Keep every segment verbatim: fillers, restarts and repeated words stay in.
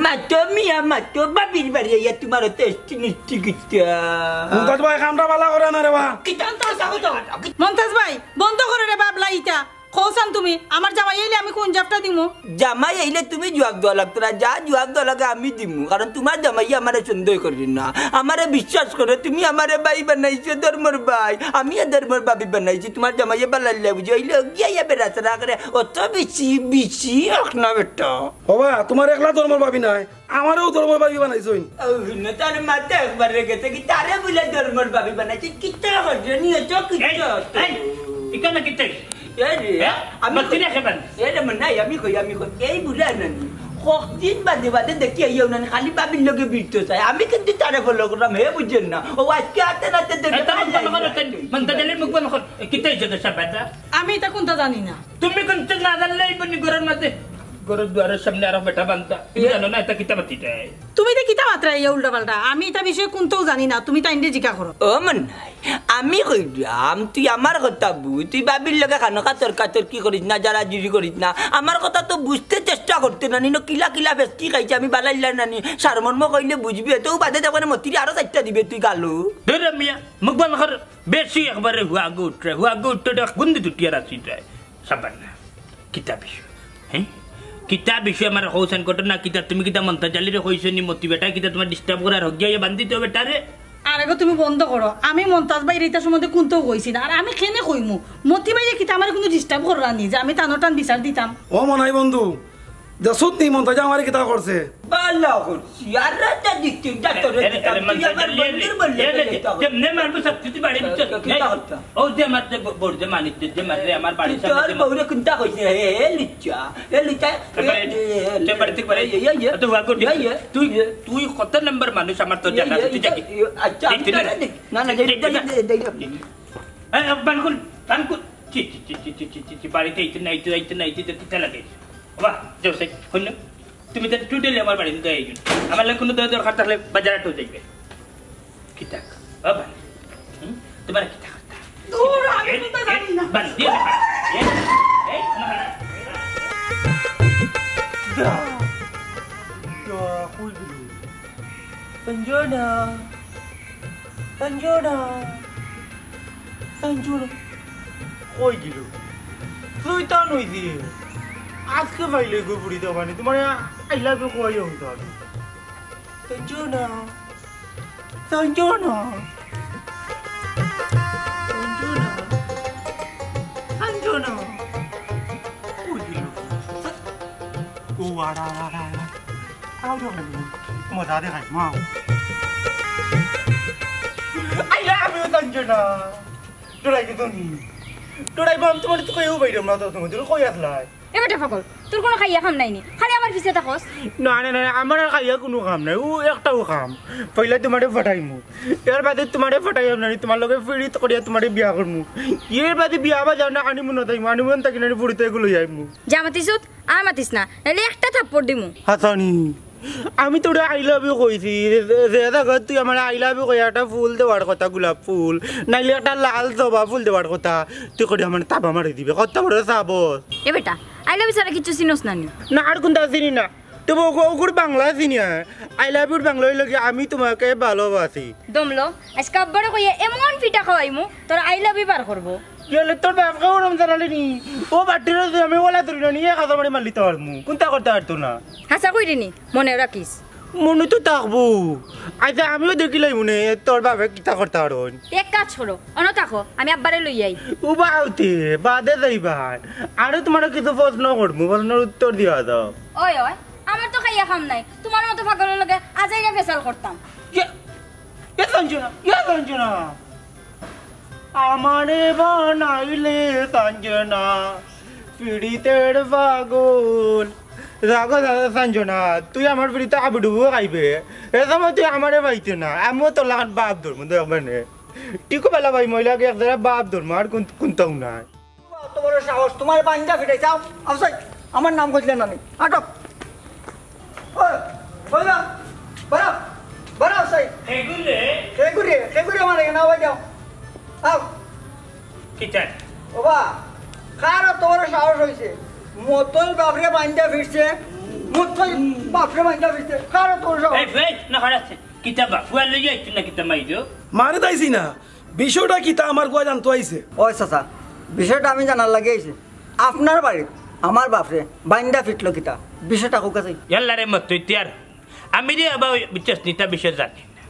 আর তুমি আমার তো বাবির বাড়ি আইয়া তোমার অত এষ্টি মিষ্টি কিতা? মন্তাজ ভাই, কামটা বালা করে না রে বা। কিতা মন্তাজ ভাই, বন্ধ করো রে বাবলা ইতা। কওছান তুমি, আমার জামাই আইলে আমি কুন জবাবটা দিমু? জামাই আইলে তুমি জবাব দেওয়া লাগতো না, যা জবাব দেওয়া লাগে আমি দিমু, কারণ তোমার জামাই আমারে সন্দেহ করে না, আমারে বিশ্বাস করে, তুমি আমারে ভাই বানাইছো, ধর্মর ভাই, আমি আর ধর্মর ভাবি বানাইছি, তোমার জামাইয়ে বালাইলে বুঝি, অইলে গিয়া ইয়া বেড়াচেরা করে, অত বেশি বেশি রাখ না বেটা। ও বা, তোমার একলা ধর্মর ভাবি নাই, আমারেও ধর্মর ভাবি বানাইছইন। ও, হুনো, তার মাথা একবারে গেছে কি, তারে বুলে ধর্মর ভাবি বানাইছে, কিতা করছে, নিয়ে তো এই, কিতা করছে? এই, ইখানো কিতা? এ রে, হ্যাঁ? আমি মাতি কই, রাখে বান। এ রে, মানে, আমি কই, আমি কই, এই বুলে নানি, কতদিন বাদে বাদে দেখি আইয়াও নানি, খালি ভাবির লগে বিরতে চায়। আমি কিন্তু তারে follow করলাম, হে বুঝেন না। ও আজকে হাতে নাতে দেখে এই, তামাম ভালো ভালো লাগে। মন্তাজ আলীর মুখ বন্ধ কর। এ, কিতা হইছে তো সব বেটা? আমি ইতা কুনতা জানি না। তুমি কুনতা না জানলে এই বনি ঘরর মাঝে, ঘরর দুয়ারর সামনে আরো বেটা বান্ধা। তুমি এ- জানো না এটা কিতা মাতিটায়? তুমি ইতা কিতা মাতরায় ইয়া উল্টা পাল্টা? আমি ইতা বিষয়ে কুনতাও জানি না, তুমি তাইনরে জিকা করো। ও মনাই, আমি কইরাম, তুই আমার কথা বুঝ, তুই ভাবির লগে খানো কাতর কাতর কি করিস না, জারাজুরি করিস না। আমার কথা তো বুঝতে চেষ্টা করতে নানি, ন কিলা কিলা ফেসকি খাইছে, আমি বালাইলা নানি, সারমর্ম কইলে বুঝবি, তো বাদে দেখবে না মতিরে আরো চাইরটা দিবে তুই গালো। ধরে মিয়া, মুখ বন্ধ কর। বেশি একবারে হুয়াগো উঠরে, হুয়াগো উঠরে, গুন্দি দুটিয়া রাখছি তাই। সাবান না। কিতা বিষয়? হ্যাঁ? কিতা বিষয় আমার হোসেন ঘটনা কিতা? তুমি কিতা মন্তাজ আলীরে কইছো নি? মতি বেটায় কিতা তোমার disturb করার হগিয়া ইয়া বান্ধিতে হবে তারে? আরে গো, তুমি বন্ধ করো। আমি মন্তাজ ভাইরে ইতা সম্বন্ধে কুনতাও কইছি না। আর আমি কেনে কইমু? মতি ভাইয়ে কিতা আমারে কুনু disturb কররা নি যে আমি তানর টান বিচার দিতাম? ও মনাই বন্ধু, দেখছত নি মন্তাজে আমারে কিতা করছে? বালা করছি, আর রাজা দিচ্ছি, যা তোরে এ, এ, দিতাম, এ, তুই মন্তাজ আমার আলী, বন্ধুর বললে এ, এ, তো করতাম। যেমনে মারবো সব কিছু বাড়ি দিচ্ছে। তো কিতা করতাম? ও যে আমার যে ব-, বড় যে মানিক যে, যে মারলে আমার বাড়ির তুই সামনে তোর যে বউরে কুনতা কইছে? এ, এ, লুচ্চা, এ, লুচ্চা, এ, এ, বাড়ি, এ, এ, এ, বাড়ি থেকে বাড়ি। এ, এ, এ, এ। অত হুয়া করবি। এ, এ, তুই, এ। তুই কত নম্বর মানুষ আমার তো এ, জানা এ, আছে, তুই এ, যাকে। এ, আচ্ছা, আমি দেখতে তো না। না, না, না, দেখতে দেখতে না। না, দেখতে না। এ, এ, বানকুল, বানকুল। ছি, ছি, ছি, বাড়িতে আইতে না, আইতে, আইতে না, আইতে, আইতে, কিতা লাগে? বাবা, যাও, সাই, হুনো। তুমি তো totally আমার বাড়িত আইও না। আমার লগে কুনু দর-, দরকার থাকলে বাজার হাটো যাইবে। কিতা? বাবা, হুম? তোমার কিতা কথা? দূর, আমি এ, কুনতা এ, জানি না। বাদ দিও না, বাদ। এ, এ, না, না। দা, দা, কই গেল? সঞ্জনা, সঞ্জনা, সঞ্জনা। কই গেল? তুই তো নই দিয়ে। আজকে পাইলে গো বুড়ি দোকানে, তোমার I love you কই হতো আমি। সঞ্জনা, সঞ্জনা, সঞ্জনা, সঞ্জনা। কই গেল? ও, আড়া, আড়া, আড়া, আড়া। আও রে, আও রে। মজা দেখাই, মাও। I love you, Sanjana. ডরাই গেছো নি? ডরাই বাম, তোমার তো কইও বাইরে না তো, তুমি কই আসলাই? এ বেটা পাগল, তোর কুনু খাইয়া কাম নাই নি? খালি আমার পিছে থাকস। না, না, না, আমার আর খাইয়া কুনু কাম নাই, ও একটাও কাম। পয়লা তোমারে ফাটাইমু, এর বাদে তোমারে ফাটাইয়াম না নি, তোমার লগে ফিরিত করিয়া তোমারে বিয়া করমু। এর বাদে বিয়া আবার যাও না, honeymoon-ও যাইমু, honeymoon থাকি না নি, ফুড়িতে এগুলো যাইমু। যা মাতিস, আর মাতিস না, নাইলে একটা থাপ্পড় দিমু। হাসানি, আমি তোরে I love you কইছি, যে, যে জাগাত তুই আমারে I love you কইয়া একটা ফুল দেওয়ার কথা, গোলাপ ফুল, নাইলে একটা লাল জবা ফুল দেওয়ার কথা, তুই করি আমারে থাবা মারি দিবে, কত বড় সাবস। এ বেটা, I love you ছাড়া কিচ্ছু চিনস না নি? না, আর কুনতা চিনি না। তবে ওগু-, ওগুর বাংলা চিনি, হ্যাঁ। I love you-র বাংলা অইলো কি, আমি তোমাকে ভালোবাসি। দমলো, আজকে আব্বারে কইয়া এমন পিঠা খাওয়াইমু, তোর I love you বার করবো। ইয়ালে তোর বাপকে ওরম জানালি নি? ও বাটির আমি ওলা ধরি না নি, এক হাজার মারি মারলি তো আর মু। কুনতা করতে পারতো না। হাছা কইরে নি, মনে রাখিস। মনে তো থাকবো। আচ্ছা, আমিও দেখিলাই মনে, তোর বাপে কিতা করতে পারইন। এক কাজ করো, অনো থাকো, আমি আব্বারে লই আই। ও বাউতে, বাদে যাইবা। আরো তোমারে কিছু প্রশ্ন করমু, প্রশ্নর উত্তর দিয়া যাও। ওই, ওই, আমার তো খাইয়া কাম নাই, তোমার মতো পাগলর লগে আজাইরা ফেসাল করতাম। ইয়া, ইয়া সঞ্জনা, ইয়া সঞ্জনা। আমারে বানাইলে সঞ্জনা, পিরিতের পাগল। রাগো দাদা সঞ্জনা, তুই আমার পিরিতে আবুডুবু খাইবে। এ সময় তুই আমারে পাইতে না, আমিও তোর লাখান বাপ ধরমু, দেখ মানে। টিকু বেলা ভাই মহিলাকে এক জায়গায় বাপ ধরমু, আর কোন, কোনটাও নাই। অত বড় সাহস, তোমার বান্দা ফিরে যাও। আফসাই, আমার নাম কইলে না নি। আটক। ওই, ওই না, বাড়াও, বাড়াও, সাই। হেগুরে? হেগুরে, হেগুরে আমার এখানে আওয়াজ যাও। আও। কিতা? ওবা, কার অত বড় সাহস হইছে? মতল বাপরে বান্দা ফিরছে। মন্তাজ বাপরে বাইন্দা ফিটলো, কারে তোর সাহস? এই, এই, না, খারাপ আছে। কিতা বাপ, ফুয়া লইয়া আইছো না কিতা মাইরো? মারে দাইছি না, বিষয়টা কিতা আমার গুয়া জানতো আইছে। ওই চাচা, বিষয়টা আমি জানার লাগি আইছি। আপনার বাড়িত আমার বাপরে বাইন্দা ফিটলো কিতা? বিষয়টা কউক্কা চাই। ইয়াল্লা রে মত, তুই তিয়ার। আমি রে বাবা, বুঝছস নি, ইতা বিষয় জানি না।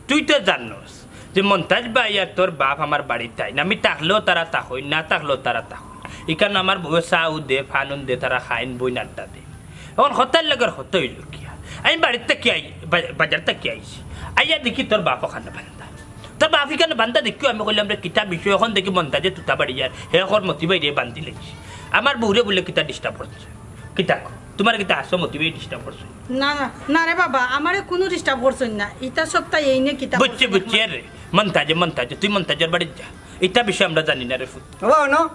তুই তো জানোস যে মন্তাজ ভাই আর তোর বাপ আমার বাড়িত আইন। আমি থাকলেও তারা থাকইন, না থাকলেও তারা থাকইন। ইখান আমার বউয়ে চাউ দে, পানি দে, তারা খাইন, বইন আড্ডা দে। অখন কথার লগে কথা অইলো কিতা? আমি বাড়িত থাকি আই-, বা-, বাজার থাকি আইছি। আইয়া দেখি তোর বাপ অখানো বান্দা। তোর বাপ ইখানো বান্দা দেখিও আমি কইলাম, "রে, কিতা বিষয়?" অখন দেখি মন্তাজে তুতা বাড়ি আর হে কর মতি ভাইরে বান্দিলাইছে। আমার বউরে বুলে কিতা disturb করছে। কিতা কও? তুমার কিতা হাছো মতি ভাই disturb করছে? না, না, না রে বাবা, আমারে কুনু disturb করছইন না। ইতা সপ্তাহে এইনে কিতা বুঝছি, করছে বুঝছি, না? আরে, মন্তাজে, মন্তাজে, তুই মন্তাজর বাড়িত যা। ইতা বিষয় আমরা জানি না রে ফুত। বাবা, অনো,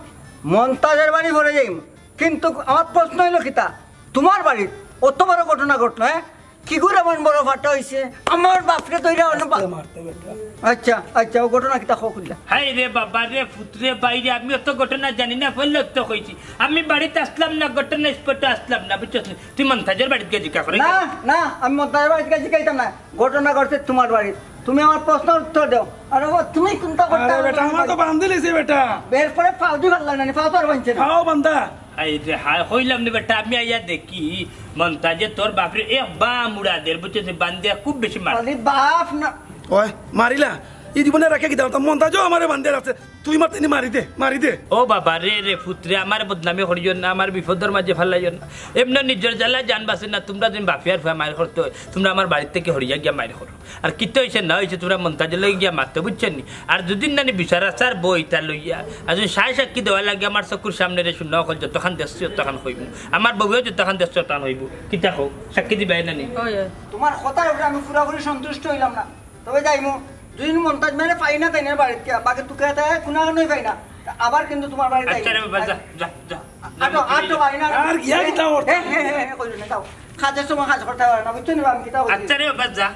মন্তাজর বাড়ি পরে যাইমু। কিন্তু আমার প্রশ্ন অইলো কিতা, তুমার বাড়িত অত বড় ঘটনা ঘটলো, হ্যাঁ? কিগুর এমন বড় ফাটা অইছে? আমার বাপরে ধইরা অনো বা- মারতে, মারতে বেটা। আচ্ছা, আচ্ছা, অউ ঘটনা কিতা কও খুলিয়া? হায় রে বাবা রে, ফুত রে, ভাই রে, আমি অত ঘটনা জানি না, পয়লা তো কইছি। আমি বাড়িত আছলাম না, ঘটনা spot-ও আছলাম না, বুঝছস নি? তুই মন্তাজর বাড়িত গিয়া জিকা করে। না, না, আমি মন্তাজর বাড়িত গিয়া জিকাইতাম না। ঘটনা ঘটছে তুমার বাড়িত। তুমি আমার প্রশ্নর উত্তর দেও। আরে বাবা, তুমি কুনটা করতে আরে পারো বেটা, না? আমার তো বান্দিলাইছে বেটা। এরপরে পাও দি পারলা না, পাও তো আর বানছে না। পাও বান্দা। এই যে হায়, কইলাম নি বেটা, আমি আইয়া দেখি মন্তাজে তোর বাপরে এক বাম উড়া দের, বুঝছস নি? বান্দিয়া খুব বেশি মার। আরে বাপ না। ওই, মারিলা? ই জীবনে রাখে কিতা? মন্তাজও আমারে বান্দিয়া আছে। তুই মারতে নি, মারি দে, মারি দে। ও বাবা রে, রে ফুত রে, আমার বদনামি করিও না, আমার বিপদর মাঝে ফালাইও না। এমনে নিজর জ্বালা জান বাঁচে না, তুমরা যেন বাপে আর ফুয়া মাইর করতে অয়, তুমরা আমার বাড়িত থাকি হরিয়া গিয়া মাইর করো। আর কিতা অইছে না অইছে, তুমরা মন্তাজর লগে গিয়া মাতো, বুঝছো নি? আর যুদি নানি বিচার আচার বউ ইতা লইয়া, আর যুদি সায় সাক্ষী দেওয়া লাগে আমার চকুর সামনে রে, হুনো অকল, যতখান দেখছি অতখান কইমু। আমার বউয়েও যতখান দেখছে অতখান কইবো। কিতা কও? সাক্ষী দিবায় নানি? অয়, অয়। তুমার কথার উপরে আমি পুরাপুরি সন্তুষ্ট অইলাম না। তবে যাইমু, যুদি মন্তাজ ভাইরে পাই না তাইনর বাড়িত গিয়া, বাকি তুকাইয়া তাইন কুনাখানোই পাই না, তা আবার কিন্তু তুমার বাড়িত আচ্ছা রে যাইমু। বাবা, যা, যা, যা। আটো, আটো, ভাই না। আর গিয়া কিতা করতে? হে, হে, হে, হে, কইলো না, যাও। কাজের সময় কাজ করতে পারে না, বুঝছো নি বা আমি কিতা কইছি? আচ্ছা রে বাবা, যা।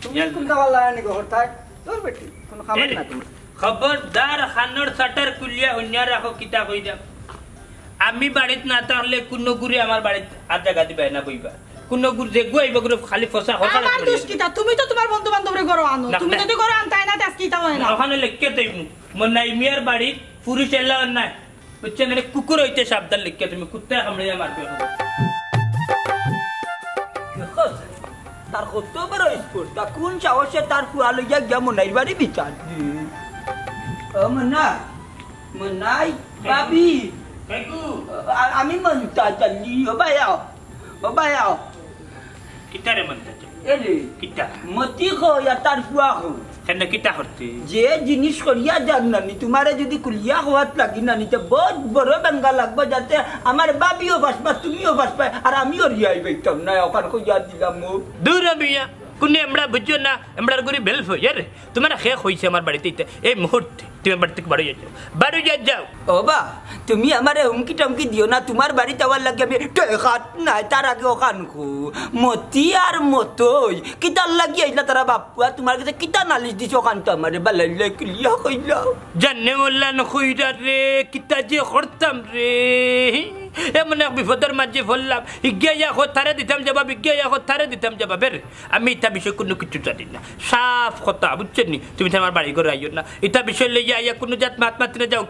তুমি কুনটা ভালা লাগে নি গো করতায়? তোর বেটি, কুনু কাম এ, না তুমি। খবরদার, কানর শাটার খুলিয়া হুনিয়া রাখো, কিতা কইরাম। আমি বাড়িত না থাকলে কুনু গুরে আমার বাড়িত আর জাগা দিবায় না বইবার। কুনু গুর যেগু আইবা গুরে খালি ফসা হতা আমার দোষ কিতা? তুমি তো তুমার বন্ধু বান্ধবরে ঘরো আনো। না, তুমি না। যুদি ঘরো আনতায় না, তে আইজ কিতা অয় না। অখানো লেখিয়া থইমু, মন্তাজ মিয়ার বাড়িত পুরুষ allow নাই। বুঝছো নি? কুকুর অইতে সাবধান লেখিয়া থইমু, কুত্তায় কামড়াইয়া মারবো। দেখো, তার কত বড় স্পর্ধা, কুন সাহসে তার ফুয়া লইয়া গিয়া মন্তাজর বাড়ি বিচার দি। ও মন্তাজ, মন্তাজ, ভাবি। কাকু। আ-, আমি মন্তাজ আলী, ও ভাই আও, ও ভাই আও। কিতা রে মন্তাজ? এ রে। কিতা? মতি কই আর তার ফুয়া কই? কেনে কিতা করতে? যে জিনিস করিয়া যার নানি, তুমারে যুদি খুলিয়া কওয়াত লাগি নানি, তে বউত বড় বেঙ্গা লাগবো, যাতে আমার ভাবিও ফাঁসবা, তুমিও ফাঁসবায়, আর আমিও রিয়াই পাইতাম না, অখান কইয়া দিলাম ও। দূর মিয়া, কুনু আমরা বুঝছো না, আমরার গুড়ি বেলফ অইয়ার। তুমারে কে কইছে আমার বাড়িত আইতে? এই মুহূর্তে তুমি আমার বাড়ি থাকি বারইয়া যাও, বারইয়া যাও। ও বা, তুমি আমারে হুমকি টামকি দিও না, তুমার বাড়িত আওয়ার লাগি আমি টেকাত নাই, তার আগে অখান কও। মতি আর মতই, কিতার লাগি আইলা তারা বাপ ফুয়া? তুমার গেছে কিতা নালিশ দিছে অখান তো আমারে বালাইলে খুলিয়া কইলাও। জানে মোল্লা নখইরা রে, কিতা যে করতাম রে। এমন এক বিপদর মাঝে পড়লাম, ইগিয়া ইয়া কয় তারে দিতাম জবাব, ইগিয়া ইয়া কয় তারে দিতাম জবাব। এরে, আমি ইতা বিষয়ে কুনু কিচ্ছু জানি না, সাফ কথা, বুঝছো নি? তুমি তো আমার বাড়ি ঘরো আইও না, ইতা বিষয় লইয়া আইয়া কুনু জাত মাত মাতি না যাও।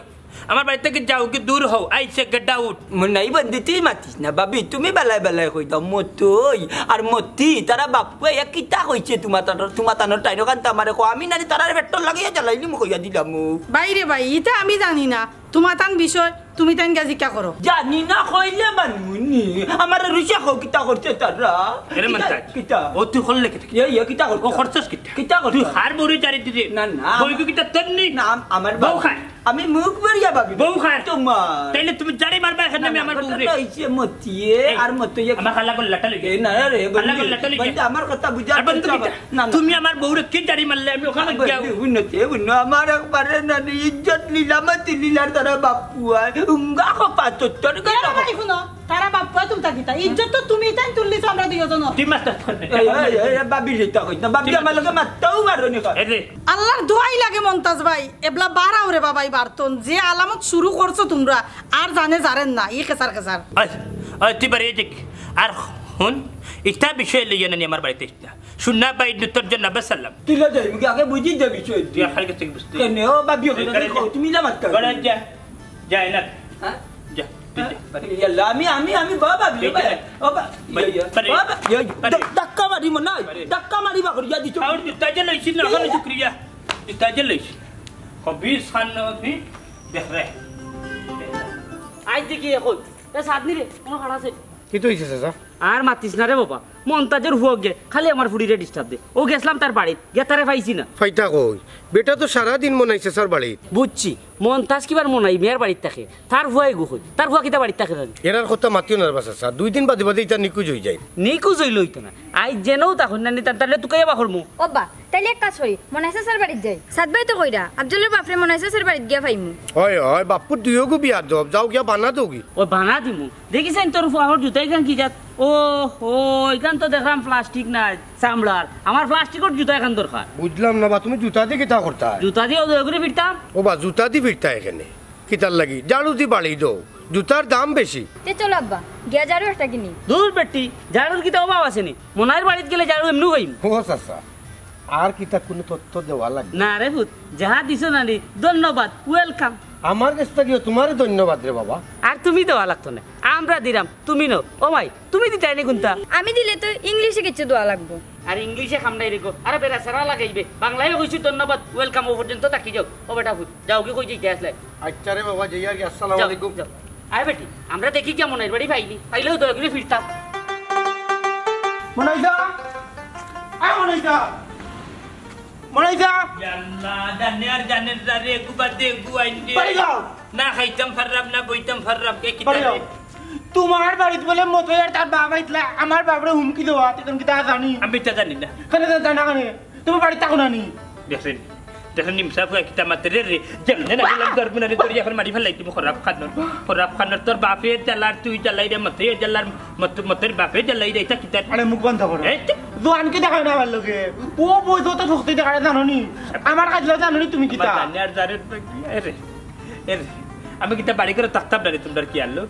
আমার বাড়ি থাকি যাও, কি দূর হও, I say get out। Montaj বন্ধু, তুই মাতিস না, ভাবি, তুমি বালায় বালায় কই দাও, মতই আর মতি, তারা বাপ ফুয়া কিতা কইছে তুমাতানর, তুমাতানর তাইন অখান তো আমারে কও, আমি নানি তারার পেটর লাগিয়া জ্বালাইলিমু কইয়া দিলাম ও। ভাই রে ভাই, ইতা আমি জানি না, তুমাতান বিষয়, তুমি তাইন গিয়া জিকা করো। জানি না কইলে মানমু নি, আমারে রুশা কও কিতা করছে তারা। এরে কিতা, মন্তাজ, কিতা? ও তুই করলে কিতা? ইয়ে, ইয়ে, কিতা করছে? ও করছস কিতা? কিতা করছে? তুই কার বউরে জারি দিরে? না, না। বউ কিতা তোর নি? না, আম-, আমার বউ বউ। কার? আমি মুখ বেরিয়া ভাবি। বউ কার? তুমার। তাইলে তুমি জারি মারবায় কেনে না, আমার বউরে? ঘটনা অইছে মতিয়ে এই, আর মতইয়ে। আমার কালা গল্লাটা লইগে। এ না রে, কালা বন্ধু, গল্লাটা লইগে। বন্ধু, আমার কথা বুঝার আর বন্ধু চেষ্টা কিতা? কর। না, না। তুমি আমার বউরে কি জারি মারলে? আমি অখানো গিয়া। বন্ধু, হুনো তে, হুনো, আমার একবারে না রে, ইজ্জত লীলা মতি লীলার তারা বাপ ফুয়া। উঙ্গা কপা তোর তোর এ গেল। ভাই, হুনো, তারা বাপ ফুয়া তুলতা কিতা? ইজ্জত তো তুমি তাইন তুললিছো, আমরা দুইজন। তুই মাস্টার ফোন নে। এই, এই, এই, এই, ভাবি রে, তা কইস না। ভাবি আমার লগে মাততাও পারো নি। এই রে। আল্লার দোয়াই লাগে মন্তাজ ভাই, এবলা বারাও রে বাবা, ই বারতন। যে আলামত শুরু করছো তুমরা, আর জানে জারেন না, ই খেসার খেসার। ওই, ওই, তুই বাড়ি যাইক। আর হুন, ইতা বিষয় লইয়া নানি আমার বাড়িত আইস না। হুন না বা, ইন্নু তোর জন্য আবার সালাম। তুই লো যাই, মুখে আগে বুঝি যাবি, চুয়ে তুই। তুই আখার গেছে বুঝতে। কেনে? ও বাবি, ওখানে ঘরে কই? যা। তুমি লা মাত কর। ঘরে যা। যা, এনা। হ্যাঁ? যা, তুই যা। হ্যাঁ? ইয়াল্লা, আমি, আমি, আমি, বাবা, বাবি, তুই যা। বাবা, বাবা, বাড়ি, ইয়া, ইয়া। বাড়ি, বাবা, ইয়া, ইয়া। বাড়ি। ধা-, ধাক্কা মারি মনে হয়। বাড়ি। ধাক্কা মারি বাগড়িয়া দিছো। আর জুতা যে লইছি না, ইয়া, ওখানে ইয়া। শুক্রিয়া। জুতা যে লইছি। খবিস খান না তুই, দেখ রে। আইজ দেখি এখন। এ, সাদনি রে, কোনো খাড়া আছে? কিতা অইছে, চাচা? আর মাতিস না রে বাবা, মন্তাজর ফুয়ক গে খালি আমার ফুড়িরে disturb দে। অউ গেছলাম তার বাড়িত, গিয়া তারে পাইছি না। পাইতা কই? বেটা তো সারা দিন মনাইছে চাচার বাড়িত। বুঝছি, মন্তাজ কিবার মনাই মিয়ার বাড়িত থাকে, তার ফুয়া ইগু কই? তার ফুয়া কিতা বাড়িত থাকে জানি? এরার কথা মাতিও না রে বা চাচা, দুই দিন বাদে বাদে ইতা নিকুজ অই যায়। নিকুজ অইলে অইতো না, আইজ যেনও তা কইনা নি তার তাহলে তুকাইয়া বা করমু। ওবা, তাইলে এক কাজ করি, মনাই চাচার বাড়িত যাই। সাদ ভাই তো কইরা, আফজলর বাপরে মনাই চাচার বাড়িত গিয়া পাইমু। অয়, অয়, বাপ্পুর দুইওগু বেয়াদব, যাও গিয়া বানা দেওগি। ও বানা দিমু। দেখিছইন তোর ফুয়ার জুতা ইখান কি জাত? ও, ও, ইখান তো দেখলাম plastic নায়, চামড়ার। আমার plastic-অর জুতা ইখান দরকার। বুঝলাম না বা, তুমি জুতা দি কিতা করতা? জুতা দি অউ দয়া করি ফিরতাম। ওবা, জুতা দি ফিরতা এখানে? কিতার লাগি? ঝাড়ু দি বাড়ি দেও, জুতার দাম বেশি। তে চলো আব্বা, গিয়া ঝাড়ু একটা কিনি। দূর বেটি, ঝাড়ুর কিতা অভাব আছে নি? মনাইর বাড়িত গেলে ঝাড়ু এমনেউ পাইমু। ও চাচা, আর কিতা কুনু তথ্য দেওয়া লাগবো? না রে পুত, যাহা দিছো না নি, ধন্যবাদ, welcome। আমার গেছ থাকিও তুমারে ধন্যবাদ রে বাবা। আর তুমি দেওয়া লাগতো না, আমরা দিরাম, তুমি নেও। ও মাই, তুমি দিতায় নি কুনটা? আমি দিলে তো ইংলিশে কিচ্ছু দেওয়া লাগবো। আর ইংলিশে কাম নাই রে গো, আরে বেড়া সারা লাগাইবে। বাংলায় কইছি ধন্যবাদ, welcome, অউ পর্যন্ত থাকি যাও। ও বেটা পুত, যাওগি কই যাইতায় আছলায়? আচ্ছা রে বাবা, যাই আর কি, আসসালামু যাও, আলাইকুম। যাও। আয় বেটি, আমরা দেখি গিয়া মনাইর বাড়ি পাইনি, পাইলেও দয়া করি ফিরতাম। মনাইদা, আয় মনাইদা, মনাইদা। ইয়াল্লা, জানে আর জানে না রে, এগু বাদ দে, এগু আইন দে। বাড়ি যাও। না খাইতাম পাররাম, না বইতাম পাররাম, কে কিতা বাড়ি যাও। রে? তুমার বাড়িত বুলে মতই আর তার বাপ আইতলা, আমার বাপরে হুমকি দেওয়া, তুই কিতা জানি? আমি ইতা জানি না। কেনে জানা কেনে? তুমি বাড়িত থাকো না নি? দেখছেন, দেখছেন, নিমসা ফুয়া কিতা মাতে রে, রে, যেমনে না বললাম, ধরবো না রে, ধরি এখন মারি ফেলাই তুমি, খরাব খানোর, খরাব খানোর, তোর বাপে জ্বালার, তুই জ্বালাই রে, মতে জ্বালার, মত-, মতের বাপে জ্বালাই রে, ইতা কিতা? আরে মুখ বন্ধ করো। এই তো। জোয়ান কি দেখায় না আমার লগে? ও বই যত শক্তি দেখায় জানো নি? আমার কাজ জানো নি তুমি কিতা? আমার জানে আর জানে না কি? এ রে, এ রে, আমি কিতা বাড়ি করে থাকতাম না রে, তোমরা কি আনলো?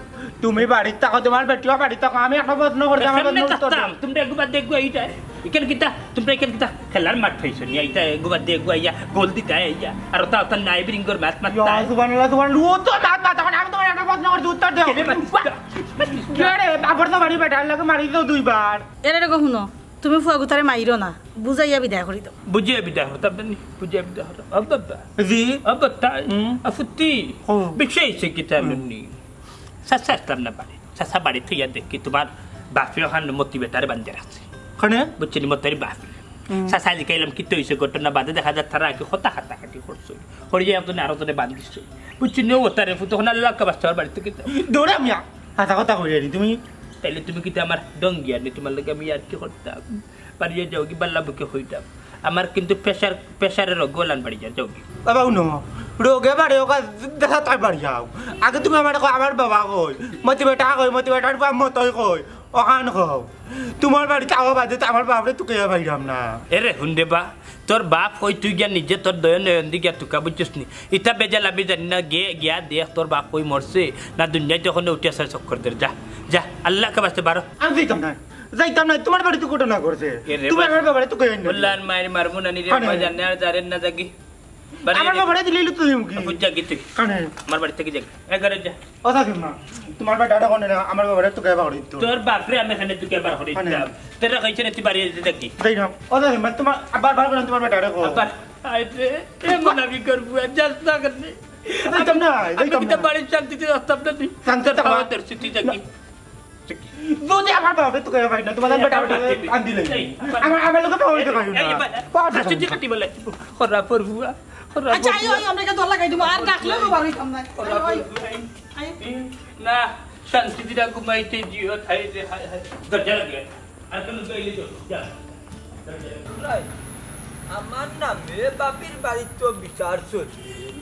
তুমি বাড়িত থাকো, তুমার বেটিও বাড়িত থাকো, আমি একটা প্রশ্ন করতাম, আমার কেমনে উত্তর দাও। থাকতাম? তোমরা এগু বাদ দে এগু আইতা। ইখান কিতা? তোমরা ইখান কিতা? খেলার মাঠ পাইছো নি? আইতা এগু বাদ দে এগু আইয়া, গোল দিতা আইয়া। আর ওটা, ওটা নাইব রিঙ্গর ম্যাচ মারতা। ইয়া, সুবহানাল্লাহ, সুবহানাল্লাহ। ও তো মাত, মাত, তখন আমি তোমার একটা প্রশ্ন করছি, উত্তর দেও। কেনে মাত? কে রে? বাপর তো বাড়ি বেটার লগে মারি দেও দুইবার। এরে রে গো, হুনো, তুমি ফুয়া গুতারে মাইরো না, বুঝাইয়া বিদায় করি দেও। বুঝিয়া বিদায় করতাম না নি? বুঝিয়া বিদায় করতাম। আব্বা, আব্বা। জি। আব্বা, তাই? হুম। আফুতি। হুম। বিষয় হইছে কিতা হুম। নি? চাচা আসলাম না বাড়ি। চাচা বাড়ি থইয়া দেখি তোমার বাপে ওখান মতি বেটারে বান্ধে রাখছে। কেনে? বুঝছো নি, মতির বাপ। হুম। চাচা জিকাইলাম, কিতা হইছে ঘটনা? বাদে দেখা যায় তারা আগে কথা কাটাকাটি করছে। করিয়া একজনে আরো জনে বান্ধিছে। বুঝছো নি, ও তারে ফুত, তখন আল্লাহ কা বাচ্চা ওর বাড়ি থেকে যাও। দৌড়া মিয়া, হাছা কথা কইয়া নি তুমি। তাইলে তুমি কিতা আমার ডঙ্গিয়া নি, তোমার লগে আমি আর কি করতাম? বাড়িয়ে যাওগি, বাল্লা বুকে হইতাম। আমার কিন্তু প্রেশার, প্রেশারের রোগ ওলান বাড়ি যা, যাওগি। বাবা, হুনো, রোগে বাড়ে ওকা দেখা তাই বাড়ি যাও। আগে তুমি আমার কও, আমার বাবা কই, মতি বেটা কই, মতি বেটার বাপ মতই কই, ওখান কও। তোমার বাড়িতে আওয়া বাদে তো আমার বাপরে তুকাইয়া পাইরাম না। এরে হুন রে বা, তোর বাপ কই তুই গিয়া নিজে তোর দয় নয়ন দি গিয়া তুকা, বুঝছস নি? ইতা বেজাল আমি জানি না, গে গিয়া দেখ তোর বাপ কই মরছে না দুনিয়াত যখন উঠিয়া ছয় চক্কর দের। যা, যা, আল্লাহ কা বাস্তে বারো। আমি যাইতাম না, যাইতাম না, তোমার বাড়িতে ঘটনা করছে। এরে তুমি বা, আমার বাবারে তুকাইয়া আইন না। বললার মায়ের মারমু নানি রে, আনে। মা জানে আর জানেন না যাগি। বাড়ি আমার যা। বাবারে দিলে তো তুমি কি? ফুট যাগি তুই। আনে। আমার বাড়ি থেকে যাগি। এ ঘরে যা। ও শাশুড়ি মা, তোমার বাড়ি ডাটা কোনে না? আমার বাবারে তুকাইয়া বার করে দিত। তোর বাপরে আমি এখানে তুকাইয়া বার করে আনে। দিতাম। তোরা কইছে না তুই বাড়ি যেতে যাগি। যাই না। ও শাশুড়ি মা, তোমার বারবার করে তোমার বাড়ি ডাটা কো। আবার, আরে, এ মনাবি করবো, আর যাস না কেনে? যাইতাম না, আমি যাইতাম কিতা না। বাড়ির শান্তিতে রাখতাম না তুই। শান্তি তোর থাকবা। খাওয়া তোর ছুটি যাগি। না। যদি আমার বাপরে তুকাইয়া পাই না, তোমার এই, বেটা আমার বেটা বাপ আন দিলে। এই, আমার, আমার লগে তো হইতে পারি না। এই, এই, বাচ্চা তুই কাটি বলে। খরা পড়বুয়া, খরা আচ্ছা, আইও, পড়বুয়া। আইও, আমরা এটা দল লাগাই দিব। আর ডাকলেও তো বাড়ি সামনে। খরা আইও, আইও। পড়বুয়া। আইও। না, শান্তি দিরা ঘুমাইতে দিও, হায় রে, হায়, হায়। দরজা লাগে। আর কোনো দইলে তো, যা। দরজা লাগে। আমার নামে বাপের বাড়িত বিচার চলে।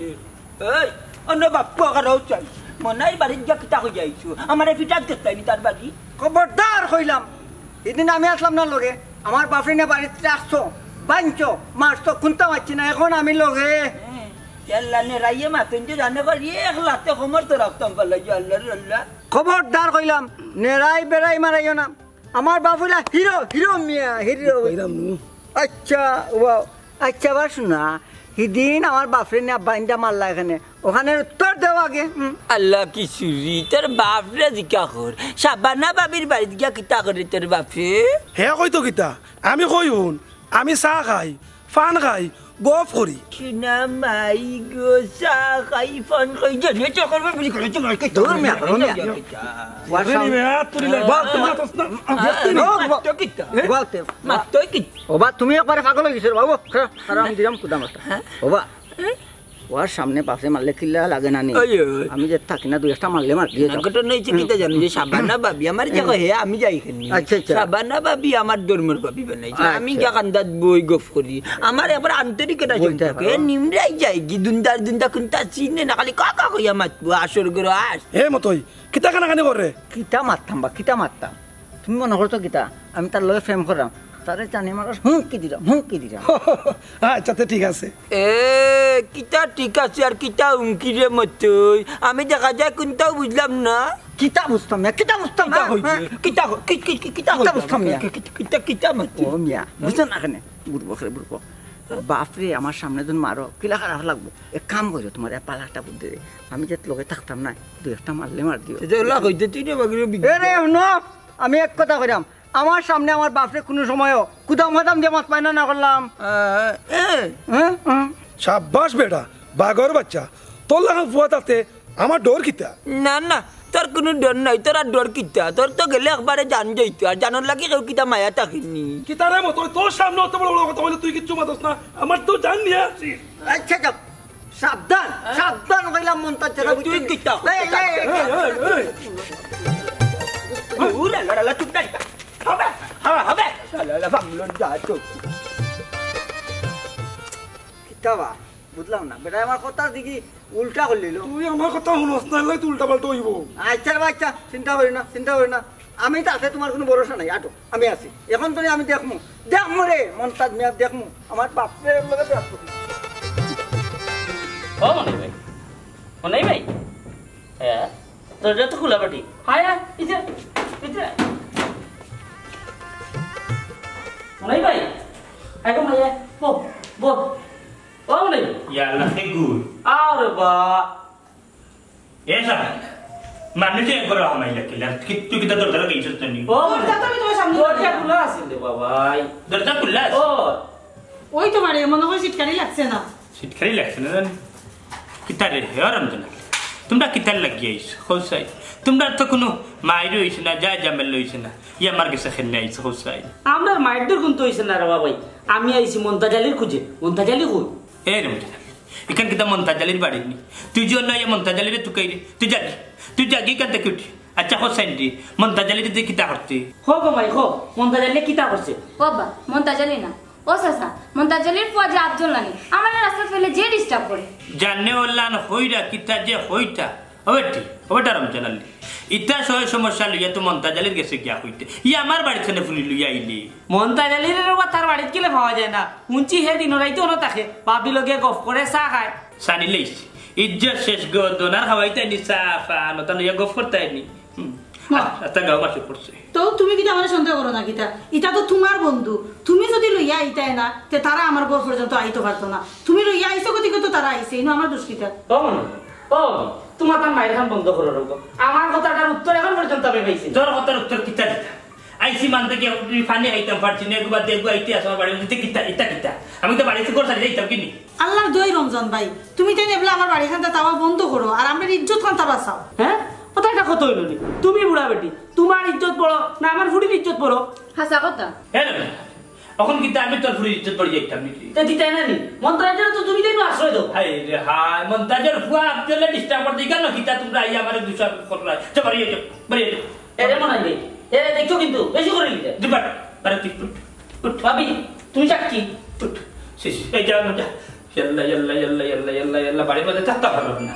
এই, অন্য বাপ পুয়াগারাও চাই। মনাইর বাড়িত গিয়া কিতা কই যাইছো? আমারে ফিটাত গেছলাইনি তার বাড়ি। খবরদার কইলাম। এদিন আমি আসলাম না লগে। আমার বাপরে না বাড়িত রাখছো, বানছো, মারছো, কুন্তা মারছি না। এখন আমি লগে। হ্যাঁ, আল্লাহ নেরাইয়ে মাতেন যে জানে কর, এক লাতে কমর তো রাখতাম পারলাই যে আল্লাহ রে আল্লাহ। খবরদার কইলাম, নেরাই বেড়াই মারাইও না। আমার বাপ অইলা হিরো, হিরো মিয়া, হিরো। কইরাম নু। আচ্ছা, ওয়াও। আচ্ছা, বা হুনো, হিদিন আমার বাপরে নিয়া বাইন্দা মারলা কেনে, অখানর উত্তর দেও আগে। হুম। আল্লাহ, কি চুরি, তোর বাপরে জিকা কর। শাবানা ভাবির বাড়িত গিয়া কিতা করে তোর বাপে? হে কইতো কিতা? আমি কই হুন, আমি চা খাই, পান খাই, গফ করি। সোনা মাই গো, চা খাই, পান খাই, জানে তো করবে, বুঝি করে, চুপ করে, দূর মিয়া, দূর মিয়া। ওয়ার সামনে, মিয়া, তুই লে, বল, তুই মাতস না। বল, বল। মাততো কিতা? বল তে। মাততো কিতা? ওবা, তুমি একবারে পাগল অই গেছো রে বাবু। খারাপ, খারাপ, আমি দিলাম কুদাম একটা। হ্যাঁ? ওবা। হ্যাঁ? ওয়ার সামনে বাপে মারলে কিলা লাগে না নি? ওই, ওই। আমি যে থাকি না, দুই একটা মারলে মার দিয়ে যাও। ঘটনা অইছে কিতা জানো, যে শাবানা ভাবি আমার যে কয়, "হে, আমি যাই কেনে?" আচ্ছা, আচ্ছা। শাবানা ভাবি আমার ধর্মর ভাবি বানাইছে। আমি আচ্ছা। গিয়া কান্দাত বই গফ করি। আমার একবার আন্তরিকতা বইটা সম্পর্কে ভালো। নিমরাই যায়গি, দুন্দার দুন্দা কুন্তা চিনে না, খালি কা কা কইয়া মাতবো, আসর ঘরো আস। এ মতই, কিতা কানাকানি করে? কিতা মারতাম বা, কিতা মারতাম? তুমি মনো করছো কিতা? আমি তার লগে প্রেম করলাম। তারে জানে মারার হুমকি দিলাম, হুমকি দিলাম। আচ্ছা, তে ঠিক আছে। এ, কিতা ঠিক আছে আর কিতা হুমকি রে মতই? আমি দেখা যায় কুন্তাও বুঝলাম না। কিতা বুঝতাম না, কিতা বুঝতাম না? কিতা কইছে? হ্যাঁ? কিতা ক-, কি, কি, কি, কিতা কিতা কইতাম? বুঝতাম না? কি, কি, কি, কিতা, কিতা মতই? ও মিয়া, বুঝছো না কেনে? বুড়বক রে, বুড়বক। বাপরে, আমার সামনে যখন মারো, কিলা খারাপ লাগবো। এক কাম করো, তুমারে পালা একটা বুদ্ধি দেই। আমি যে লগে থাকতাম না, দুই একটা মারলে মার দিও। এটা ওলা কইতে তুই রে বাগরে বিগ-, এ রে, হুনো, আমি এক কথা কইরাম, আমার সামনে আমার বাপরে কুনু সময়ও কুদাম ফাদাম দিয়া মাত পায় না, না করলাম। আহ, এ। হ্যাঁ? হ্যাঁ? সাব্বাস বেটা, বাঘর বাচ্চা, তোর লাখান ফুয়া তাতে আমার ডর কিতা? না, না, তোর কুনু ডর নাই, তোর আর ডর কিতা? তোর তো গেলে একবারে জান যাইতো, আর জানর লাগি কেউ কিতা মায়া থাকেনি। কিতা রে মতই, তোর সামনে অত বড় বড় কথা কইলে তুই কিচ্ছু মাতস না, আমার তো জান নিয়া আছিস। আচ্ছা, যাও। সাবধান, সাবধান কইলাম মন্তাজ ছাড়া, তুই বুঝছিস? কিতা? এই, এই, এই, এই, এই, এই। উরা, লা, লা, লা, চুপ থাক। হবে, হবে, হবে। লা, লা, লা, বাংলো যা, চুপ। কিতা বা? বুঝলাম না। বেটা আমার কথা দেখি উল্টা করিলিলো। তুই আমার কথা হুনস না, এর লাগি তো উল্টা পাল্টা অইবো। আচ্ছা রে বা, আচ্ছা, চিন্তা করি না, চিন্তা করি না। আমি তো আছে, তুমার কুনু ভরসা নাই, আটো। আমি আছি। এখন তো আমি দেখমু, দেখমু রে, মন্তাজ মিয়া দেখমু। আমার বাপরে লগে বিয়া করমু। ও মনাই ভাই, মনাই ভাই, হ্যাঁ, দরজা তো খোলা বাটি। হায়, হায়, ইতে, ইতে। মনাই ভাই, আয় গো মাইয়া, বো, বো। ও মনাই ভাই। ইয়া আল্লাহ, হে গুড। আরে বা, এ শালা, মানুষে একবারও হামাইলা কিলা? কি, তুই কিতা দরজা লাগাইছস না নি? ও, দরজা তো আমি তোমার সামনে দরজা খোলা আছিল রে বাবাই। দরজা খোলা আছে? ও। ওই তো বাড়ি, মনে হয় সিটকারি লাগছে না। সিটকারি লাগছে না জানি। কিতা রে, হে রমজান আলী? তুমরা কিতার লাগি আইছো? কও চাই। তুমরার তো কুনু মাইর অইছে না, যা ঝামেলা অইছে না। ই আমার গেছে কেনে আইছো? কও চাই। আমরার মাইর দর কুনতা অইছে না রে বাবাই। আমি আইছি মন্তাজ আলীর খুঁজে। মন্তাজ আলী কই? এ রে মন্তাজ আলী, ইখান কিতা মন্তাজ আলীর বাড়ি নি? তুই যে অন্য আইয়া মন্তাজ আলীরে তুকাইরে, তুই যাগি, তুই যাগি ইখান থাকি উঠি। আচ্ছা, হোসেন রে, মন্তাজ আলীরে তুই কিতা করতে? হো গো মাই, হো, মন্তাজ আলীয়ে কিতা করছে? ও বা, মন্তাজ আলী না। ও চাচা, মন্তাজ আলীর ফুয়া যে আফজল নানি, আমারে রাস্তাত পাইলে যে disturb করে। জানে ওলান হইরা কিতা যে হইতা। ও বেটি, ও বেটা রমজান আলী। ইতা সয় সমস্যা লইয়া তো মন্তাজ আলীর গেছে গিয়া কইতে। ই আমার বাড়িত কেনে ফুরি লইয়া আইলে? মন্তাজ আলীরে রে বা তার বাড়িত গেলে পাওয়া যায় না। হুনছি হে দিন রাইত অনো থাকে, ভাবি লগে গফ করে চা খায়। সানি লইছি। ইজ্জত শেষ গো, দোনার খাওয়াইতায় নি চা পান, ওটা লইয়া গফ করতায় নি। হুম। আ-, আস্তা গাঁওবাসী পড়ছে। তো তুমি কিতা আমারে সন্দেহ করো না কিতা? ইতা তো তুমার বন্ধু। তুমি যুদি লইয়া আইতায় না, তে তারা আমার ঘর পর্যন্ত আইতো পারতো না। তুমি লইয়া আইছো গতিকে তো তারা আইছে, ইনো আমার দোষ কিতা? ও মনে, ও, তুমার তার মাইর খান বন্ধ করো রকম। আমার কথাটার উত্তর এখন পর্যন্ত আমি পাইছি না। তোর কথার উত্তর কিতা দিতা? আইছি মানতে কি আমি পানি খাইতাম পারছি না, এগুবা দেখবো আইতে আসো আমার বাড়ি, দিতে কিতা, ইতা কিতা? আমি তো বাড়িতে ঘর ছাড়ি যাইতাম কি নি? আল্লাহর দোয়াই রমজান ভাই, তুমি তাই এবলা আমার বাড়ি খানতা তাওয়া বন্ধ করো, আর আমরার ইজ্জত খানতা বাঁচাও। হ্যাঁ? ওটা একটা কথা হইল নি? তুমি বুড়া বেটি, তুমার ইজ্জত বড় না আমার ফুড়ির ইজ্জত বড়? হাছা কথা। হ্যাঁ রে, এখন কিন্তু আমি তোর ফুড়ির ইজ্জত বাড়ি যাইতাম নাকি? তা দিতায় না নি? মন্তাজরে তো তুমি তাই আশ্রয় দাও। হায় রে হায়, মন্তাজর ফুয়া আফজলে disturb করে দিই কেন? কিতা তুমরা আইয়া আমারে দুষারোপ কররায়? চল, বাড়ি যাও, বাড়ি যাও। এরে মনাই ভাই, এরে দেখছো কিন্তু, বেশি করে নিতে। দুবার, বারে তুই উঠ, উঠ। ভাবি, তুমি সাক্ষী। উঠ, শেষ, এই যা, যা। ইয়াল্লা, ইয়াল্লা, ইয়াল্লা, ইয়াল্লা, ইয়াল্লা, ইয়াল্লা, বাড়ির মধ্যে থাকতে পারলাম না।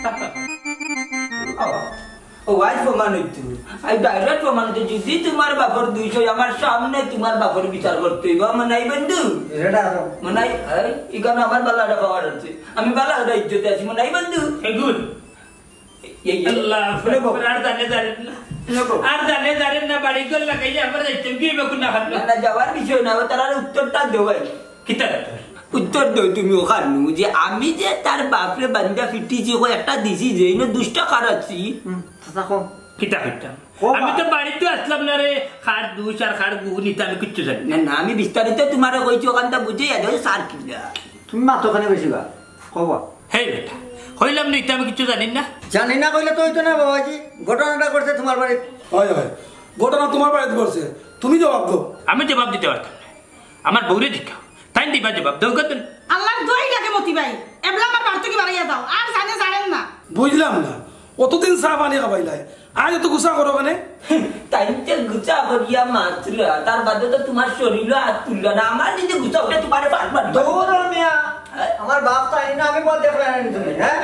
থাকতে পারলাম না। ও, ও, আই প্রমাণ হইতো। আই direct প্রমাণ হইতো। যদি তুমার বাপর দুইশো, আমার সামনে তুমার বাপর বিচার করতে হইব, মনাই বন্ধু। এটা আরো। মনাই, এই, এখানে আমার বালাটা পাওয়ার আছে। আমি বালা হয়ে ইজ্জতে আছি, মনাই বন্ধু। এগুন। এই, এই, আল্লাহ আকবার, আর জানে জানেন না। আর জানে জানেন না, বাড়ি ঘর লাগাইয়া আমরা যাইতাম কি বেকুন না খান না। না, যাওয়ার বিষয় না, ও তারার উত্তরটা দেও ভাই। কিতা উত্তর? উত্তর দেও তুমি ওখানু যে আমি যে তার বাপরে বান্দা ফিটিছি, কো একটা দিছি যে ইনো দুষ্টা কার আছি। হুম, চাচা কও। কিতা করতাম? কও আমি বা। তো বাড়িত আছলাম না রে, কার দুষ আর কার গুণ ইতা আমি কিচ্ছু জানি না। না, না, আমি বিস্তারিত তোমারে কইছি, ওখানটা বুঝে যা, যাও, স্যার কিলা। তুমি মাতো কেনে বেশি বা? কও বা। হেই বেটা, কইলাম না, ইতা আমি কিচ্ছু জানি না। জানি না কইলে তো অইতো না বাবাজি, ঘটনাটা ঘটছে তোমার বাড়িত। হয়, হয়, ঘটনা তোমার বাড়িত ঘটছে, তুমি জবাব দেও। আমি জবাব দিতে পারতাম না, আমার বউরে জিকাও, তাইন দিবা জবাব, দেও কত? আল্লাহর দোয়াই লাগে মতি ভাই, এবলা আমার বাড়ি থাকি বাড়াইয়া যাও, আর জানে জানেন না। বুঝলাম না, অতদিন চা পানি খাবাইলাই, আজ এত গুসা করো কেনে? তাইন তো গুসা করিয়া মাতরা, তার বাদে তো তোমার শরীরও হাত তুললো না, আমার যদি গুসা উঠে তোমারে পাঁচ বার দৌড় মিয়া, আমার বাপ তো আইনি না, আমি বল দেখলে আইনি তুমি, হ্যাঁ?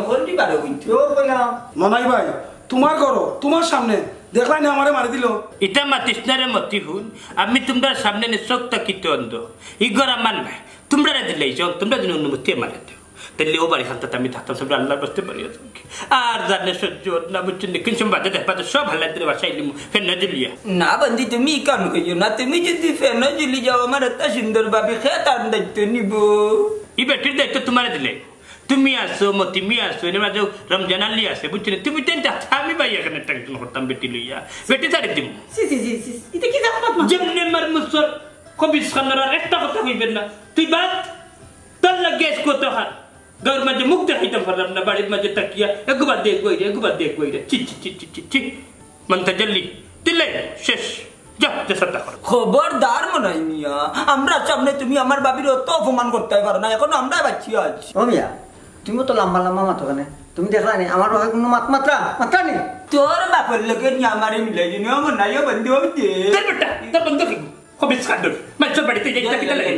হল দিবার হইতো। দৌড় কইলাম। মনাই ভাই, তোমার ঘরো, তোমার সামনে, দেখলাই না আমারে মারি দিল। ইটা মাতিস না রে মতি, হুন, আমি তোমরার সামনে নি চোখ তাকিতে অন্ধ, ই ঘর আমার নায়, তোমরারে দিলাই যখন, তোমরা যদি অনুমতি আমারে দেও, তাইলে ও বাড়ি খান্তাত আমি থাকতাম, সব আল্লাহর বাস্তে বাড়ি আছে। আর জানে সহ্য অর না, বুঝছো নি? কিন্তু বাদে দেখবা তো সব হালাই দিলে বাসায় নিমু, ফেন না দিলিয়া। না বন্দি, তুমি ই কাম করিও না, তুমি যদি ফেন দিলি যাও, আমার একটা সুন্দর ভাবি খেয়ে তার দায়িত্ব নিব। ই বেটির দায়িত্ব তোমারে দিলে, তুমি আছো, মতিমি আছো, এর মাঝে রমজান আলী আছে, বুঝছো নি? তুমি টেনশন, আমি ভাই এখানে টেনশন করতাম বেটি লইয়া, বেটি ছাড়ি দিমু। ছি, ছি, ছি, ছি, ইটা কি জাত মাত মাত? যেমনে মার মুসর, কবিস খানর আর একটা কথা কইবেন না। তুই বাদ, তোর লাগে আইজ কত হার। গাউর মাঝে মুখ দেখাইতাম পারলাম না, বাড়ির মাঝে তাকিয়া, এগুবার দে কইরে, এগুবার দে কইরে। ছি, ছি, ছি, ছি, ছি, ছি। মন্তাজল্লি, দিলে, শেষ। যা, যা, সব দেখো। খবরদার মনাই মিয়া, আমরা সামনে তুমি আমার ভাবির অত অপমান করতে পারো না, এখন আমরা বাচ্চি আছি। ও মিয়া, তুমি তো লম্বা লম্বা মাতো কেনে? তুমি দেখলা নি, আমার বাপে কোনো মাত মাতরা, মাতরা নি। তোর বাপর লগে নি আমারে মিলাই দিন, ও মনাই, ও বন্ধু, ও দে। তোর বেটা, তোর বন্ধু কি? খবিস খাদ্য। মাইনষর বাড়িত যাইতা কিতা লাগে?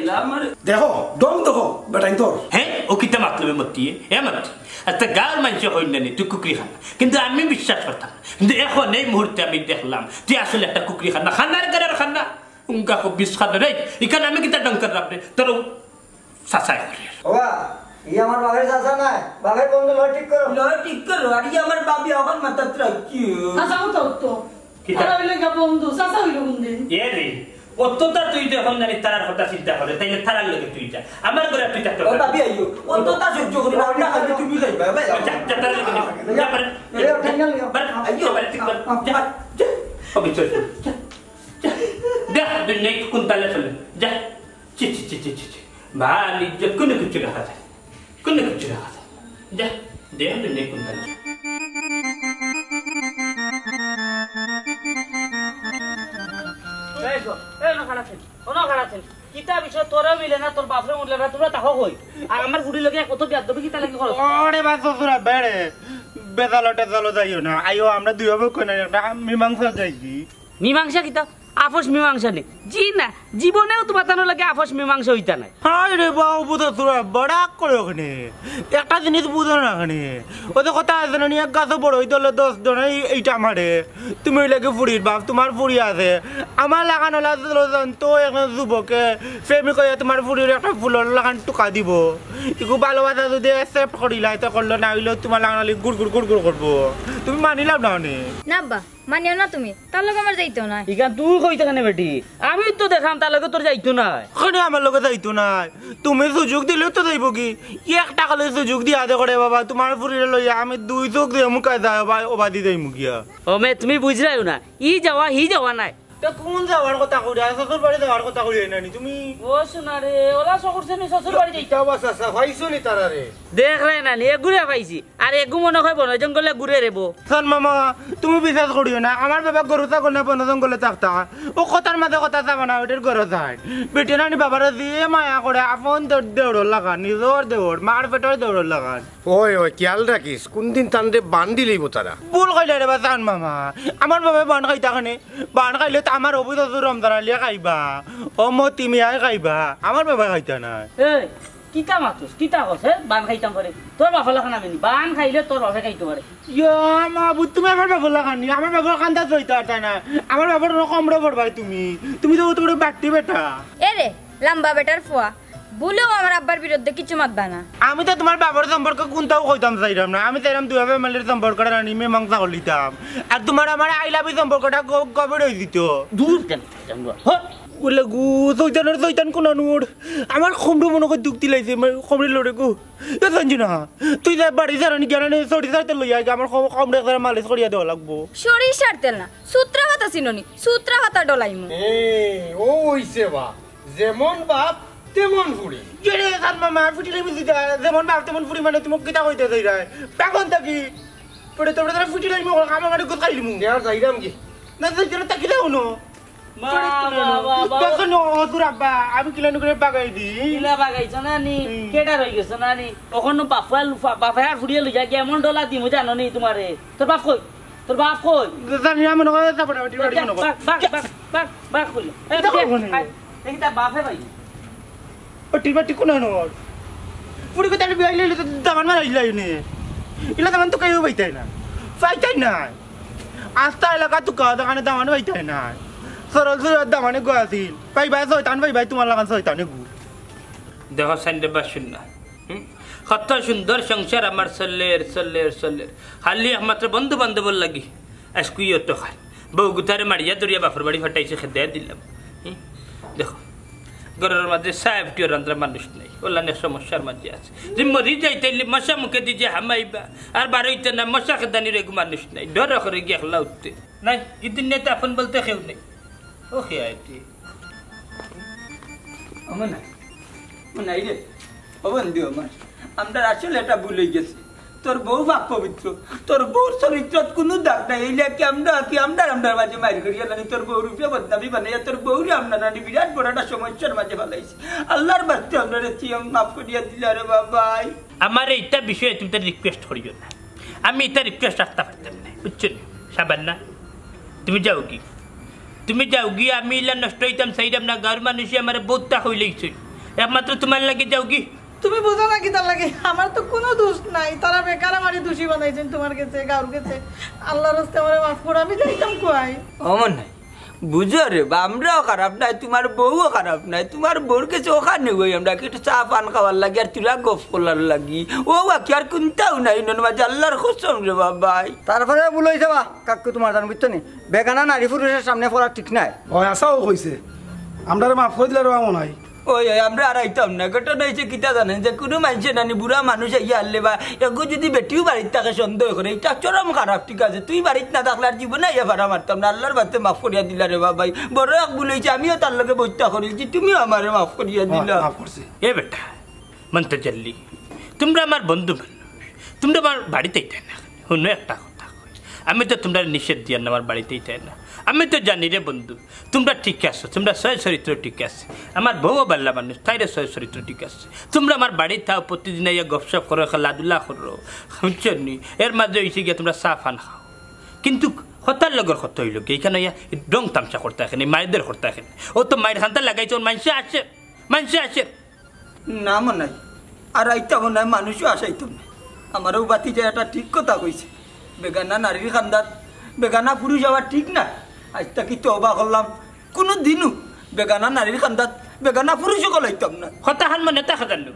দেখো, ঢং দেখো, বেটাইন তোর। হ্যাঁ? ও কিতা মাতলো বে মতিয়ে? এ মতি, আচ্ছা, গাউর মাইনষে কইন না নি, তুই কুকরি খানা। কিন্তু আমি বিশ্বাস করতাম না। কিন্তু এখন এই মুহূর্তে আমি দেখলাম, তুই আসলে একটা কুকরি খানা। খানার ঘরের খানা। উঙ্গা খবিস খাদ্য রে। ইখান আমি কিতা ঢং করলাম রে? তোর চাচায় করে। ওবা, ই আমার বাপের চাচা নায়, বাপের বন্ধু লয় ঠিক করো। লয় ঠিক করো, আর ই আমার ভাবি এখন মাথাত রাখিও। চাচা কথা উত্তর। কিতা? তারা অইলো গিয়া বন্ধু, চাচা অইলো কোন দিন? এ রে, অতটা তুই যখন জানি তারার কথা চিন্তা করে, তাইলে তারার লগে তুই যা। আমার ঘরে তুই থাকতে ও পারবি। ভাবি আইও, অতটা সহ্য করি না, আমরা খালি তুমি যাইবা, ভাই। যা, যা, তারার লগে যা। যা, পারে। এই, ওঠেন না, যা, পারে। আইও। যা, পারে, ঠিক করে। যা, যা। ও, বিচর, যা, যা। দেখ, দুনিয়া কোন তালে চলে। যা। ছি, ছি, ছি, ছি, ছি, ছি। মান ইজ্জত কোনো কিছু রাখা যায় না। কোনো কিছু রাখা যায় না। যা, দেখ, দুনিয়া কোন তালে চলে। এই শোন, এই না খারাপ ছিল। কোনো খারাপ ছিল। কিতা বিষয় তোরেও মিলে না, তোর বাপরেও মিলে না, তোমরা তাকো কই? আর আমার ফুড়ির লগে কত বেয়াদবি কিতা লাগি করো? ওরে বা শ্বশুর আব্বা রে, বেজালো টেজালো যাইও না। আইও, আমরা দুই হবে কই না, একটা মীমাংসা যাইছি। মীমাংসা কিতা? আপোষ মীমাংসা নি? জি না, জীবনেও তোমার তানোর লগে আপোষ মীমাংসা অইতা নায়। হায় রে বা, ও বুঝো তোরা, বড় রাগ করে ওখানে। একটা জিনিস বুঝো না ওখানে। ওই যে কথা আছে না, এক গাছো বড়ই ধরলে দশ জনে এই, এইটা মারে। তুমি অইলা কি ফুড়ির বাপ, তোমার ফুড়ি আছে। আমার লাখান অলা জানতো এখন যুবকে প্রেমিক অইয়া তোমার ফুড়ির একটা ফুলর লাখান টুকা দিব। ইগু ভালোবাসা যদি accept করিলাই তো করলো, না অইলে তোমার লাখান অলি গুড় গুড় গুড় গুড় করবো। তুমি মানিলাও না অনে। না আব্বা, মানিও না তুমি, তার লগে আমার যাইতো নায়। ইখান তুই কইতে কেনে বেটি? আমি তো দেখলাম তার লগে তোর যাইতো নায়। কেনে আমার লগে যাইতো নায়? তুমি সুযোগ দিলেও তো যাইবো কি? একটা খালি সুযোগ দিয়া দে করে বাবা, তোমার ফুড়িরে লইয়া আমি দুই চোখ দিয়া মুখায় যাই, ওবা-, ওবাদি যাইমু গিয়া। ও মে, তুমি বুঝরায়ও না, ই যাওয়া, হি যাওয়া নায়। তে কোন যাওয়ার কথা কইরা? শ্বশুর বাড়ি যাওয়ার কথা কইরা না নি তুমি? ও সোনা রে, ওলা শ্বশুর সে নি শ্বশুর বাড়ি যাইতা। ইটা বাস আছে, পাইছো নি তারারে? দেখরায় না নি, এগুরে পাইছি। আর এগু মনে হয় বন জঙ্গলে ঘুরে রে বো। শোন মামা, তুমি বিশ্বাস করিও না, আমার বাবা গরু ছাগল না বন জঙ্গলে থাকতা। ও কথার মাঝে কথা যাবে না, ওটার গরজ হয়। বেটি নানি বাবারে যে মায়া করে, আপন দে-, দেওরর লাখান, নিজর দেওর, মার পেটর দেওরর লাখান। ওই, ওই, খেয়াল রাখিস, কোনদিন তানরে বান্দি লইব তারা। ভুল কইলে রে বা জান মামা, আমার বাবা বান খাইতা কেনে? বান খাইলে তো আমার হবু শ্বশুর রমজান আলিয়ে খাইবা, ও মতি মিয়ায় খাইবা, আমার বাবা খাইতা না। এই, কিতা মাতস? কিতা কস, হে? বান খাইতাম পারে? তোর বাপর লাখান আমি নি। বান খাইলে তোর বাপে খাইতো পারে। ইয়া মাবুদ, তুমি আমার বাপর লাখান নি, আমার বাপর কান্দাত রইতা পারতা না, আমার বাপর কোনো কমরে পড়বায় তুমি, তুমি তো অত বড় বাট্টি বেটা। এ রে, লাম্বা বেটার ফুয়া, ভুলেও আমার আব্বার বিরুদ্ধে কিছু মাতবা না। আমি তো তুমার বাবার সম্পর্কে কুন্তাও কইতাম চাইরাম না। আমি চাইরাম দুই ফ্যামিলির সম্পর্কটা রানি মীমাংসা করিলিতাম। আর তুমার আমার আই লাভ ইউ সম্পর্কটা ক-, কবে রই দিত? দূর কেন? হ? বলে গু, শয়তানের শয়তান কোনানুর। আমার কমরো মনো কয় দুখ দিলাইছে, আমার কমরে লড়ে গু। এ সঞ্জনা, তুই যা বাড়ি যা রানি গিয়া রানি সরিষার তেল লইয়া আগে আমার কম-, কমরে একবার মালিশ করিয়া দেওয়া লাগবো। সরিষার তেল না, সূত্রা পাতা চিনো নি? সূত্রা পাতা ডলাইমু। এ, ও অইছে বা, যেমন বাপ তেমন ফুড়ি। জেরে জান মামা, ফুটি লাইমু দিদা, যেমন বাপ তেমন ফুড়ি মানে তুমি কিতা কইতে চাইরায়? পাগল থাকি। পরে তোমরা তারা ফুটি লাইমু, আমার গাড়ি গোস খাইলিমু। এ আর যাইরাম কি? না, যাইতে না, তাকি দাও না। বাহ, বাহ, বাহ, বাহ। দেখো না, অদূর আব্বা, আমি কিলান করে বাগাই দি। কিলা বাগাইছো না নি? হুম। কেডা রই গেছো না নি? অখনো বাফা লুফা, বাফা আর ফুড়িয়ে লইয়া গিয়া এমন ডলা দিমু জানো নি তুমারে? তোর বাপ কই? তোর বাপ কই? জানি না, মনে হয় চাপড়া বাটি বাটি মনে হয়। বাক, বাক, বাক, বাক, বাক কইলো। এ, এটা দেখে, কখন হইলো? আয়, দেখি তার বাপে ভাই। ও টিপা টিকু না নর। ফুড়ি কথা বিয়াই লইলে তো দামান মারাইলাই নে। ইলা দামান তো কেউ পাইতাই না। পাইতাই না। আস্তা এলাকা তো কাদা কানে দামান পাইতাই না। সরল সরল দামানে গো আছিল। পাইবা শয়তান পাইবা তুমার লাখান শয়তানে গু। দেখো সাইনরে বা শুন না। হুম? কত সুন্দর সংসার আমার চলের, চলের, চলের। খালি একমাত্র বন্ধু বান্ধবর লাগি। আজকুই অত খান। বউ গুতারে মারিয়া ধরিয়া বাপর বাড়ি ফাটাইছে, খেদাইয়া দিলাম। হুম? দেখো, ঘরর মাঝে সাহেব টিও রান্দ্রা মানুষ নাই। ওলানে সমস্যার মাঝে আছে। যে মরি যাইতে হইলে মশা মুখে দি যে হামাইবা। আর বারইতে না মশা খেদানির এগু মানুষ নাই। ডর করে গিয়া একলা উঠতে। নাই, ইদিন নেই তো আপন বলতে কেউ নেই। ও কে আইটি? আমার নাই। ও নাই রে। ও বন্ধু আমার। আমরার আসলে এটা ভুল অই গেছে। তোর বউ পাপ পবিত্র। তোর বউর চরিত্রত কুনু দাগ নাই। এইলা কি আমরা, কি আমরা, আমরার মাঝে মাইর করিয়া নানি তোর বউর উপরে বদনামি বানাইয়া তোর বউরে আমরা নানি বিরাট বড় একটা সমস্যার মাঝে ফালাইছি। আল্লার বাস্তে আমরারে তুই মাফ করিয়া দিলা রে বাবাই। আমার এইটা বিষয়ে তুমি তার রিকোয়েস্ট করিও না। আমি এটা রিকোয়েস্ট রাখতে পারতাম না, বুঝছো নি? সাবান না, তুমি যাওগি, তুমি যাওগি। আমি ইলা নষ্ট অইতাম চাইরাম না। গাঁওর মানুষে আমারে বউততা কইলাইছইন, একমাত্র তুমার লাগি যাওগি। তুমি বুঝো না কিতার লাগি? আমার তো কুনু দোষ নাই, তারা বেকার আমারে দোষী বানাইছইন তুমার গেছে, গাঁওর গেছে। আল্লার রাস্তে আমারে মাফ করো, আমি যাইতাম কুয়াই। অমন নাই, বুঝো রে বা, আমরাও খারাপ নায়, তুমার বউও খারাপ নায়। তুমার বউর গেছে অখান নেই, আমরা কিতা চা পান খাওয়ার লাগি আর তুরা গফ করার লাগি। ও বাকি আর কুন্তাও নাই, ইনর মাঝে আল্লার কসম রে বাবাই। তারপরে ভুল অইছে বা, কাকু তুমার জানো, বুঝছো নি? বেগানা নারী পুরুষের সামনে পড়া ঠিক নায়। অয়, আশাও কইছে। আমরারে মাফ করি দিলা রে বা মনাই। ওই, ওই, আমরা আর আইতাম না। ঘটনা অইছে কিতা জানেন, যে কুনু মানষে নানি বুড়া মানুষ আইয়া হারলে বা এগু যদি বেটিও বাড়িত থাকে সন্দেহ করে, ইটা চরম খারাপ, ঠিক আছে? তুই বাড়িত না থাকলে আর জীবনে আইয়া ফাড়া মারতাম না। আল্লার বাস্তে মাফ করিয়া দিলা রে বাবাই। বড় এক ভুল অইছে, আমিও তার লগে বইতা করিলছি, তুমিও আমারে মাফ করিয়া দিলা। মাফ করছি। এ বেটা, মন্তজল্লি, তুমরা আমার বন্ধু মানুষ, তুমরা আমার বাড়িত আইতায় না। হুনো একটা কথা কই, আমি তো তুমরারে নিষেধ দিয়ার না আমার বাড়িত আইতায় না। আমি তো জানি রে বন্ধু, তুমরা ঠিক আছো, তুমরার সয় চরিত্র ঠিক আছে। আমার বউও বালা মানুষ, তাইরও সয় চরিত্র ঠিক আছে। তুমরা আমার বাড়িত আও, প্রতিদিন আইয়া গপসপ করো, খেলাধুলা করো, বুঝছো নি? এর মাঝে অইছে গিয়া তুমরা চা পান খাও, কিন্তু কথার লগর কথা অইলো কি, ইখান আইয়া ঢং তামশা করতায় কেনে, মাইরদের করতায় কেনে। ও তো মাইর খান্তা লাগাইছে, অউ মানষে আছে, মানষে আছে। না মনাই, আর আইতাম না, মানুষও আসাইতাম না। আমারও বাতি যায়, এটা ঠিক কথা কইছে। বেগানা নারীর খান্দাত বেগানা পুরুষ আওয়া ঠিক না। আইজ থাকি তওবা করলাম, কুনু দিনও বেগানা নারীর খান্দাত বেগানা পুরুষ অকল আইতাম না। কথা হান মনে তা খাজাল্লু।